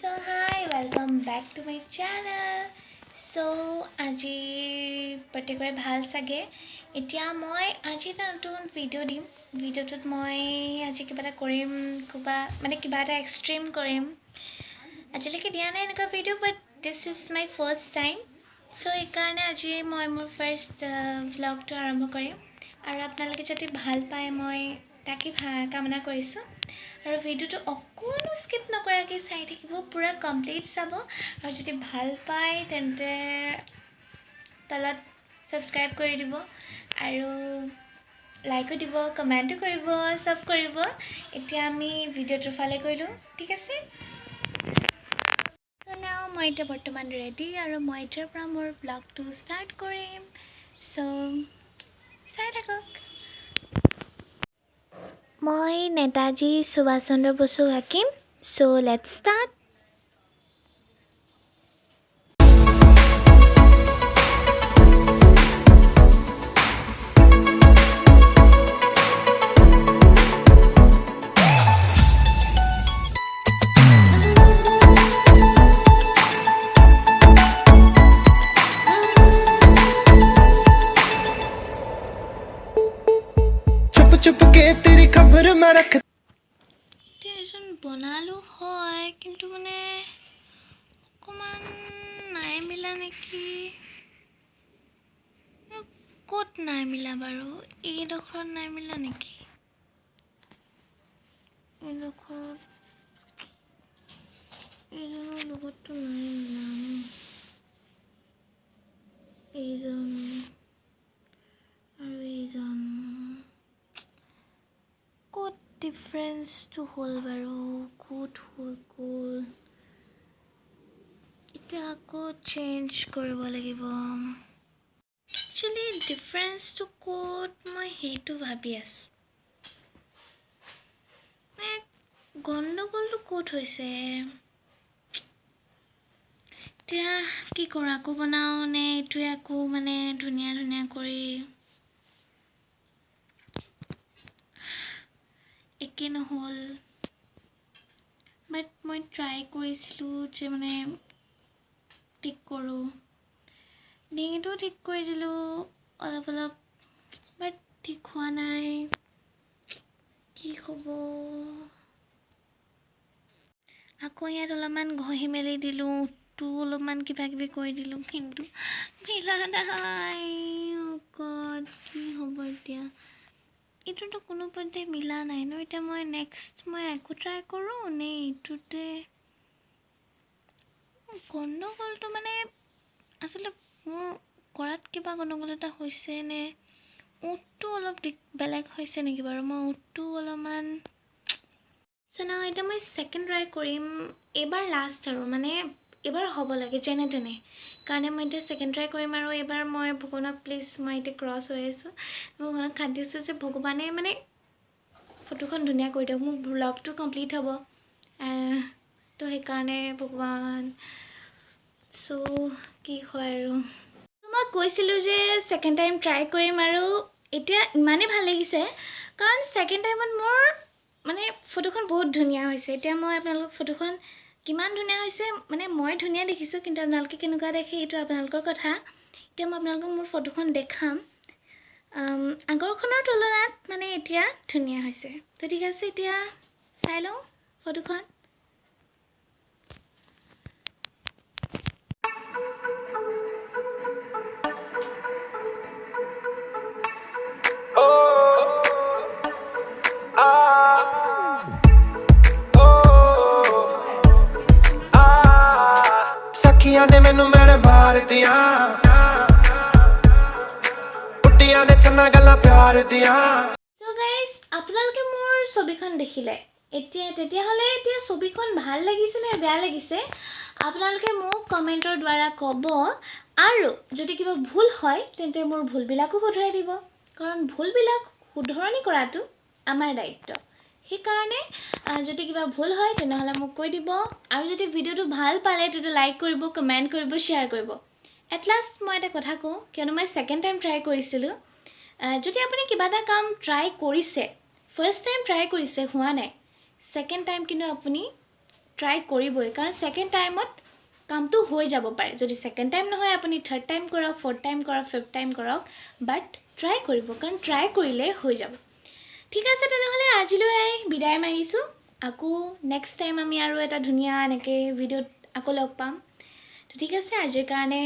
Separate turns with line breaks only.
So hi, welcome back to my channel. So আজি প্ৰত্যেকৰে ভাল চাগে। এতিয়া মই আজি এটা নতুন ভিডিঅ' দিম। ভিডিঅ'টোত মই আজি কিবা এটা কৰিম, কিবা মানে কিবা এটা এক্সট্ৰিম কৰিম। আজিলৈকে দিয়া নাই এনেকুৱা video, but this is my first time. So সেইকাৰণে আজি মই মোৰ ফাৰ্ষ্ট ভ্লগটো আৰম্ভ কৰিম আৰু আপোনালোকে যদি ভাল পায় মই তাকে কামনা কৰিছোঁ। আৰু ভিডিঅ'টো অকণো স্কিপ নকৰাকৈ চাই থাকিব, পূৰা কমপ্লিট চাব। আৰু যদি ভাল পায় তেন্তে তলত ছাবস্ক্ৰাইব কৰি দিব আৰু লাইকো দিব, কমেণ্টো কৰিব, চব কৰিব। এতিয়া আমি ভিডিঅ'টোৰ ফালে গ'লোঁ, ঠিক আছে? চ' নাও মই এতিয়া বৰ্তমান ৰেডি আৰু মই এতিয়াৰ পৰা মোৰ ব্লগটো ষ্টাৰ্ট কৰিম। চ' চাই থাকক। মই নেতাজী সুভাষ চন্দ্ৰ বসুক আঁকিম। So let's start.
छुप छुप के तेरी खबर मैं रख
এতিয়া এজন বনালোঁ হয়, কিন্তু মানে অকণমান নাই মিলা নেকি? ক'ত নাই মিলা বাৰু? এইডোখৰত নাই মিলা নেকি? এইডোখৰত এইজনৰ লগততো নাই মিলা ন? এইজন আৰু এইজন ক'ত ডিফাৰেঞ্চটো হ'ল বাৰু? ক'ত হৈ গ'ল? এতিয়া আকৌ চেঞ্জ কৰিব লাগিব। একচুৱেলি ডিফাৰেঞ্চটো ক'ত মই সেইটো ভাবি আছোঁ। মানে গণ্ডগোলটো ক'ত হৈছে? এতিয়া কি কৰোঁ? আকৌ বনাওঁ নে এইটোৱে আকৌ মানে ধুনীয়া ধুনীয়া কৰি একে নহ'ল। বাট মই ট্ৰাই কৰিছিলোঁ যে মানে ঠিক কৰোঁ। ডিঙিটোও ঠিক কৰি দিলোঁ অলপ অলপ, বাট ঠিক হোৱা নাই। কি হ'ব? আকৌ ইয়াত অলপমান ঘঁহি মেলি দিলোঁ, ওঁঠটো অলপমান কিবা কিবি কৰি দিলোঁ, কিন্তু মিলা নাই। গড, কি হ'ব এতিয়া? এইটোতো কোনোপধ্যে মিলা নাই ন। এতিয়া মই নেক্সট মই আকৌ ট্ৰাই কৰোঁ নে এইটোতে? গণ্ডগোলটো মানে আচলতে মোৰ কৰাত কিবা গণ্ডগোল এটা হৈছে নে ওঁঠটো অলপ বেলেগ হৈছে নেকি বাৰু? মই ওঁঠটো অলপমান চ' না, এতিয়া মই ছেকেণ্ড ট্ৰাই কৰিম। এইবাৰ লাষ্ট আৰু মানে এইবাৰ হ'ব লাগে যেনে তেনে কাৰণে মই এতিয়া ছেকেণ্ড ট্ৰাই কৰিম। আৰু এইবাৰ মই ভগৱানক প্লিজ, মই এতিয়া ক্ৰছ হৈ আছোঁ, ভগৱানক খান্দিছোঁ যে ভগৱানে মানে ফটোখন ধুনীয়া কৰি দিয়ক, মোৰ ব্লগটো কমপ্লিট হ'ব। তো সেইকাৰণে ভগৱান, চ' কি হয় আৰু। মই কৈছিলোঁ যে ছেকেণ্ড টাইম ট্ৰাই কৰিম আৰু এতিয়া ইমানেই ভাল লাগিছে, কাৰণ ছেকেণ্ড টাইমত মোৰ মানে ফটোখন বহুত ধুনীয়া হৈছে। এতিয়া মই আপোনালোকক ফটোখন কিমান ধুনীয়া হৈছে, মানে মই ধুনীয়া দেখিছোঁ, কিন্তু আপোনালোকে কেনেকুৱা দেখে সেইটো আপোনালোকৰ কথা। এতিয়া মই আপোনালোকক মোৰ ফটোখন দেখাম। আগৰখনৰ তুলনাত মানে এতিয়া ধুনীয়া হৈছে। তো ঠিক আছে, এতিয়া চাই লওঁ ফটোখন।
ਆ ਓ ਆ ਸਖੀਆਂ ਨੇ ਮੈਨੂੰ ਮੇਰੇ ਮਾਰਦੀਆਂ, ਉੱਡੀਆਂ ਨੇ ਚੰਨਾ ਗੱਲਾਂ ਪਿਆਰ ਦੀਆਂ।
চ' গাইজ, আপোনালোকে মোৰ ছবিখন দেখিলে এতিয়া, তেতিয়াহ'লে এতিয়া ছবিখন ভাল লাগিছে নে বেয়া লাগিছে আপোনালোকে মোক কমেণ্টৰ দ্বাৰা ক'ব। আৰু যদি কিবা ভুল হয় তেন্তে মোৰ ভুলবিলাকো শুধৰাই দিব, কাৰণ ভুলবিলাক শুধৰণি কৰাটো আমাৰ দায়িত্ব। সেইকাৰণে যদি কিবা ভুল হয় তেনেহ'লে মোক কৈ দিব। আৰু যদি ভিডিঅ'টো ভাল পালে তেতিয়া লাইক কৰিব, কমেণ্ট কৰিব, শ্বেয়াৰ কৰিব। এট লাষ্ট মই এটা কথা কওঁ, কিয়নো মই ছেকেণ্ড টাইম ট্ৰাই কৰিছিলোঁ। যদি আপুনি কিবা এটা কাম ট্ৰাই কৰিছে, ফাৰ্ষ্ট টাইম ট্ৰাই কৰিছে হোৱা নাই, ছেকেণ্ড টাইম কিন্তু আপুনি ট্ৰাই কৰিবই, কাৰণ ছেকেণ্ড টাইমত কামটো হৈ যাব পাৰে। যদি ছেকেণ্ড টাইম নহয়, আপুনি থাৰ্ড টাইম কৰক, ফ'ৰ্থ টাইম কৰক, ফিফ্থ টাইম কৰক, বাট ট্ৰাই কৰিব, কাৰণ ট্ৰাই কৰিলে হৈ যাব। ঠিক আছে, তেনেহ'লে আজিলৈ বিদায় মাগিছোঁ। আকৌ নেক্সট টাইম আমি আৰু এটা ধুনীয়া এনেকৈ ভিডিঅ'ত আকৌ লগ পাম। তো ঠিক আছে, আজিৰ কাৰণে